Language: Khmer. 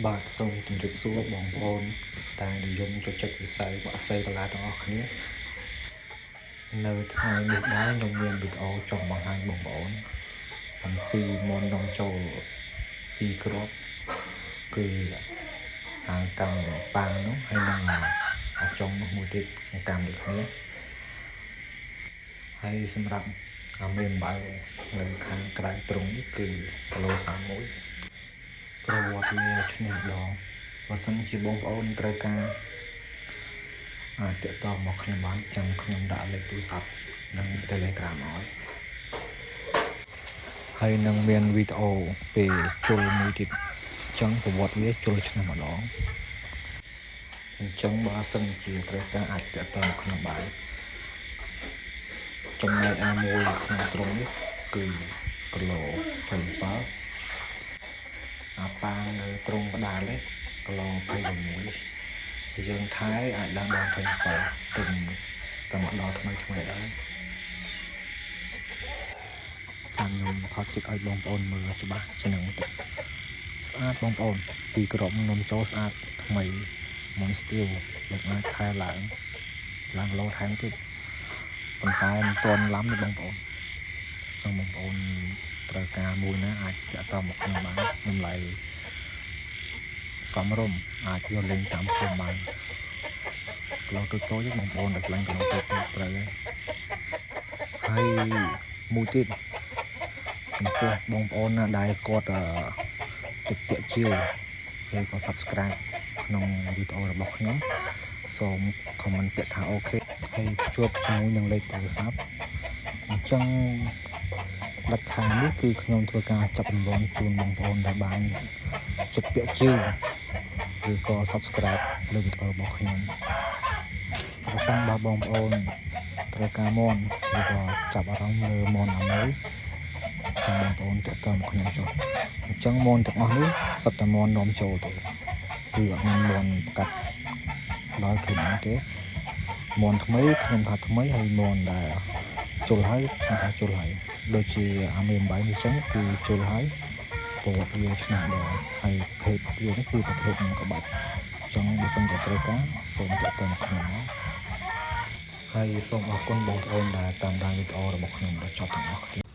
បាទសូមជម្រាបសួរបងប្អូនដែលនិយមចូលចិត្តវិស័យបក្សីកីឡាទាំងអស់គ្នានៅថ្ងៃនេះដែរខ្ញុំមានវីដេអូចង់បង្ហាញបងប្អូនអំពីមាន់នាំចូលពីរគ្រាប់គឺអាងកម្មប៉ាងនោះហើយនិងអាចុងនោះមួយទៀតកម្មដូចគ្នាហើយសម្រាប់អាមេអំបៅនៅខាងក្រៅទ្រុងនេះគឺគីឡូ31ប្រវត្តិវាឈ្នះម្ដងបើសិនជាបងប្អូនត្រូវការអាចទាក់ទងមកខ្ញុំបានចាំខ្ញុំដាក់លេខទូរស័ព្ទនិង Telegram ឲ្យហើយនឹងមានវីដេអូពេលជុលមួយទៀតអញ្ចឹងប្រវត្តិវាជុលឆ្នាំម្ដងអញ្ចឹងបើសិនជាត្រូវការអាចទាក់ទងមកខ្ញុំបានចំណែកអាមួយក្នុងទ្រុងនេះគឺគីឡូ27អាប៉ាងនៅត្រង់កដាលនេះគីឡូ26យើងថែអាចឡើងដល់27ទុំតែមកដល់ថ្មីថ្មីដែរចាំខ្ញុំថតជិតឲ្យបងប្អូនមើលច្បាស់ជាងតិចស្អាតបងប្អូនពីក្រមនំចូលស្អាតថ្មីមុនស្ទាវលោកអាចថែឡើងឡើងឡូថែមទៀតប៉ុន្តែមិនទាន់ឡាំទេបងប្អូនចង់បងប្អូនត្រូវការមួយណាអាចទាក់ទងមកខ្ញុំបានតម្លៃសមរម្យអាចយកលេងតាមភូមិបានគីឡូតូចតូចបងប្អូនដែលឆ្លាញ់គីឡូតូចតូចត្រូវហើយហើយមួយទៀតចំពោះបងប្អូនណាដែលគាត់ចុចពាក្យជាវឬក៏ Subscribe ក្នុងវីដេអូរបស់ខ្ញុំសូម comment ពាក្យថា OK ហើយភ្ជាប់ជាមួយនឹងលេខទូរស័ព្ទអញ្ចឹងដាច់ខាតនេះគឺខ្ញុំធ្វើការចាប់រង្វាន់ជូនបងប្អូនដែលបានចុចពាក្យជាវឬក៏ Subscribe លើវីដេអូរបស់ខ្ញុំប្រសិនបើបងប្អូនត្រូវការមាន់ឬក៏ចាប់អារម្មណ៍លើមាន់ណាមួយសូមបងប្អូនទាក់ទងមកខ្ញុំចុះអញ្ចឹងមាន់ទាំងអស់នេះសុទ្ធតែមាន់នាំចូលទេគឺអត់មានមាន់ផ្កាត់ដោយខ្លួនឯងទេមាន់ថ្មីខ្ញុំថាថ្មីហើយមាន់ដែលជុលហើយខ្ញុំថាជុលហើយដូចជាអាមេអំបៃនេះចឹងគឺជុលហើយប្រវត្តិវាឆ្នាំដងហើយប្រភេទវានេះគឺប្រភេទក្បាច់ចង់បើសិនជាត្រូវការសូមទាក់ទងមកខ្ញុំមកហើយសូមអរគុណបងប្អូនដែលតាមដានវីដេអូរបស់ខ្ញុំដល់ចប់ទាំងអស់គ្នា។